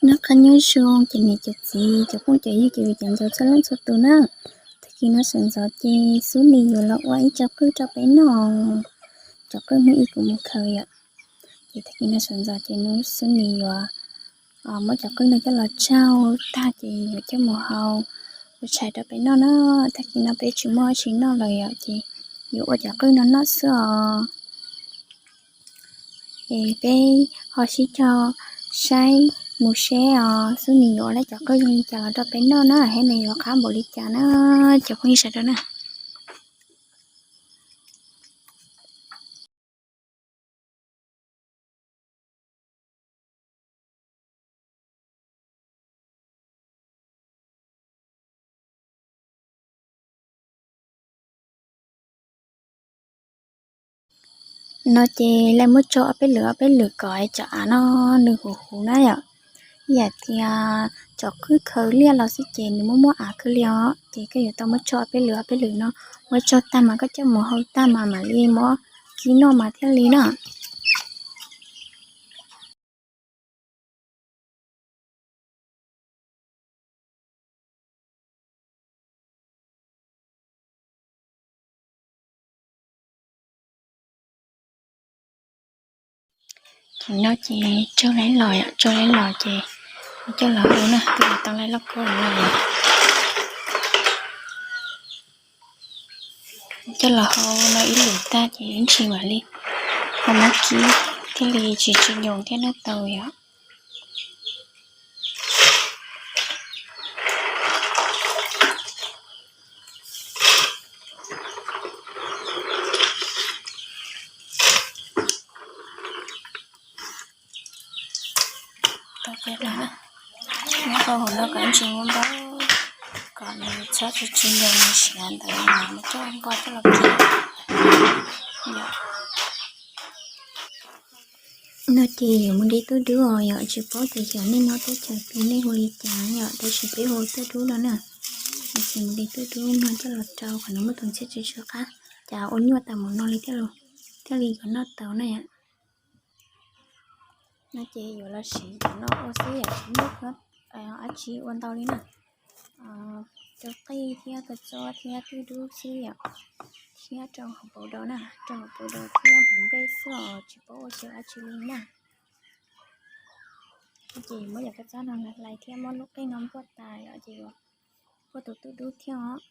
Noj qab nyob zoo cov niam cov txiv, cov phooj cov ywg, cov viv cov ncaus txhua leej txhua tus na. Tag kis no sawv ntxov ces Xub Nis yuav los ua ib co qwj rau peb noj. Cov qwj hnub ib kuv mus khaws yom. Ces tag kis no sawv ntxov ces Xub Nis yuav muab cov qwj no coj los tsau tag ces yuav coj mus hau ua tshais rau peb noj na. Tag kis no peb tsis muaj dab tsi noj lawm yom, ces yuav ua cov qwj no noj xwb os. Es peb ho sib cog saib mus seb os, Xub Nis yuav ua lawv cov qwj zoo li cas los rau peb noj na, seb nws yuav qab npaum li cas na, cov phooj ywg sawv daws na. No ces lawv muab tsau ob peb lwm ob peb lwm kom cov av no nws huv huv na yom. Ib yam tias cov qwj khaws liaj los xwb ces nws muaj muaj av kawg li os, ces koj yuav tau muab tsau ob peb lwm ob peb lwm no, muab tsau tag mas koj coj mus hau tag mas mam li muab kib noj mas thiaj li na. Ces no ces tsau lawv los, tsau lawv los ces coj los hau na, twb tau lawv loj kub los lawm. Coj los hau no ib lwm tag ces ib ntsis mam li ho muab kib thiaj li tsis tsis nyoos thiab noj tau yom. Tau tiav lawm na. Muab hau hauv no kom ib ntsis npau npau, kom nws txhob tsis tsis nyoos siav ntawd mas muab coj npau coj los kib. No ces yuav mus de tuaj dub os yom, tsis paub tias xyov nej nyob teb chaws twg nej hu li cas yom, tab sis peb hu tuaj dub no na. Ces mus de tuaj dub no coj los rau qhov no muaj tus ntxhiab tsw tsw qab, cas ua nyuaj tas mus no li thiaj li yuav noj tau na yom. No ces yuav los siv cov no ua xwb yom, tsis muaj dab tsi ua ntau li na. Rau qij thiab kua txob thiab twj dub xwb yom, thiab rau hauv paus daus na, rau hauv paus daus thiab hmoov nplej xwb os, tsis paub ua xyaw dab tsi li na. Ces muab cov kua txob no hlais thiab muab lub qij no npuaj tas yom, ces yuav npuaj tus twj dub thiab os.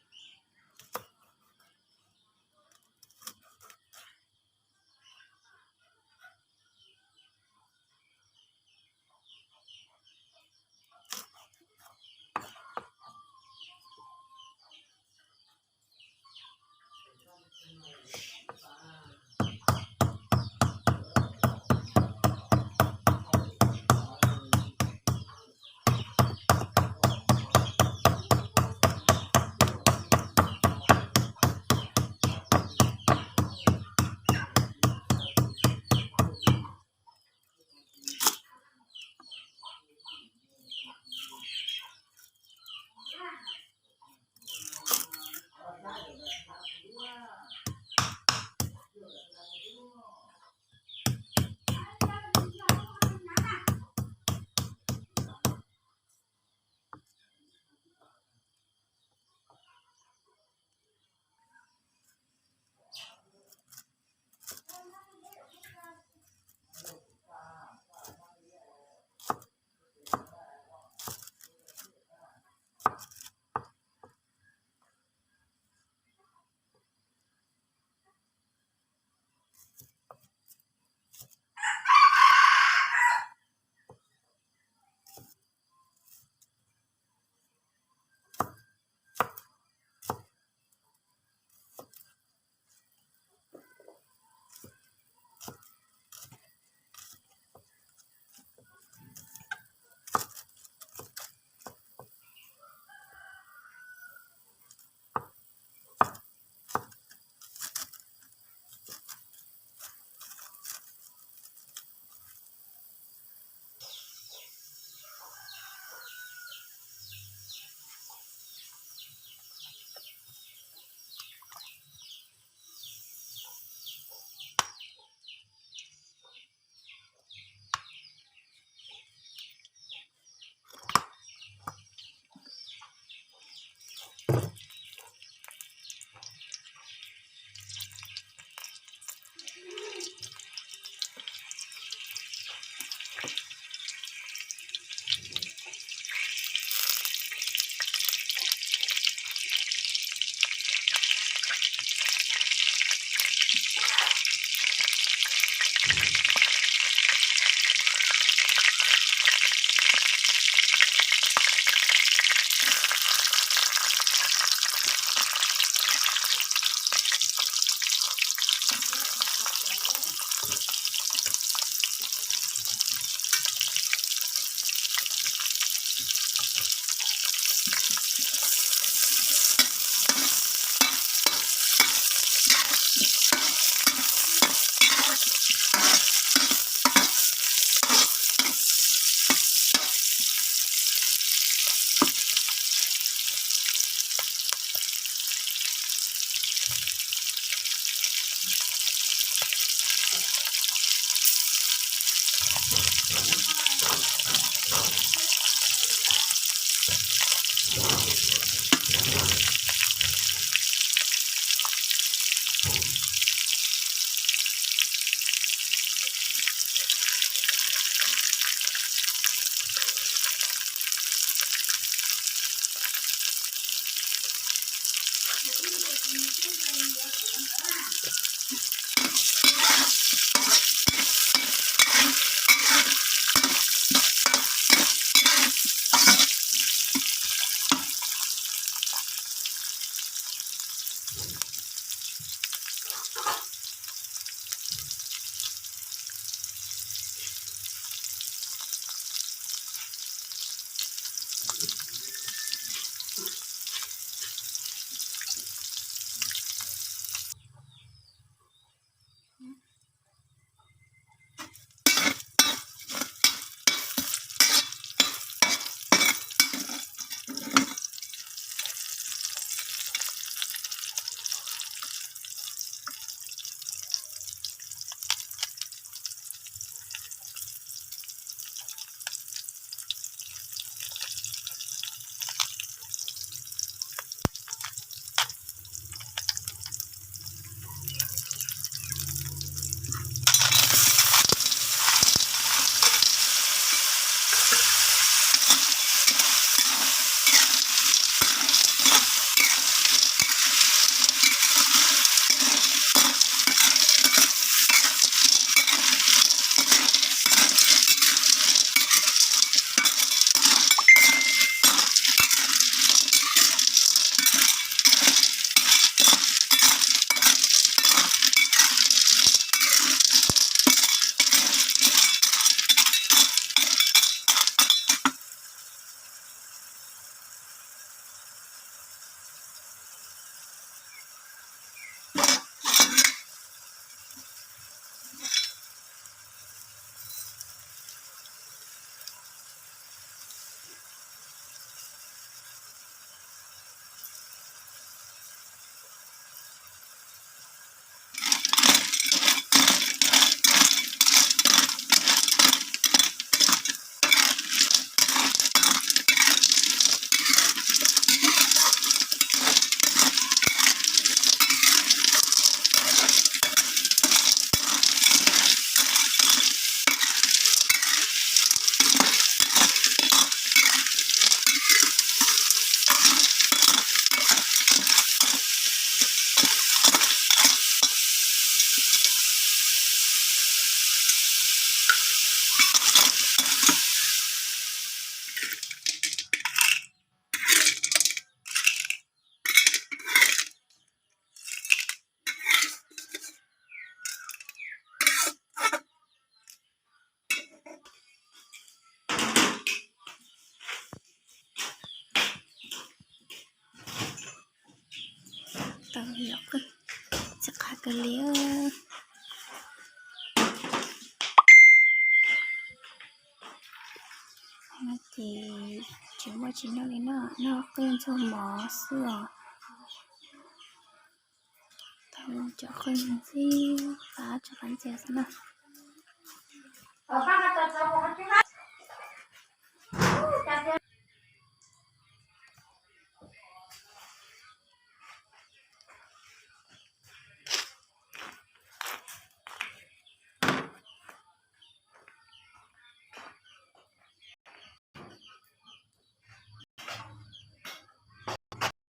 Tau yom, txiv qab kawg li. Ces tsis muaj tsis noj li no, noj qwj ntxuag mov xwb os. Tau cov qwj ntxib pab tso qab ntxias xwb na.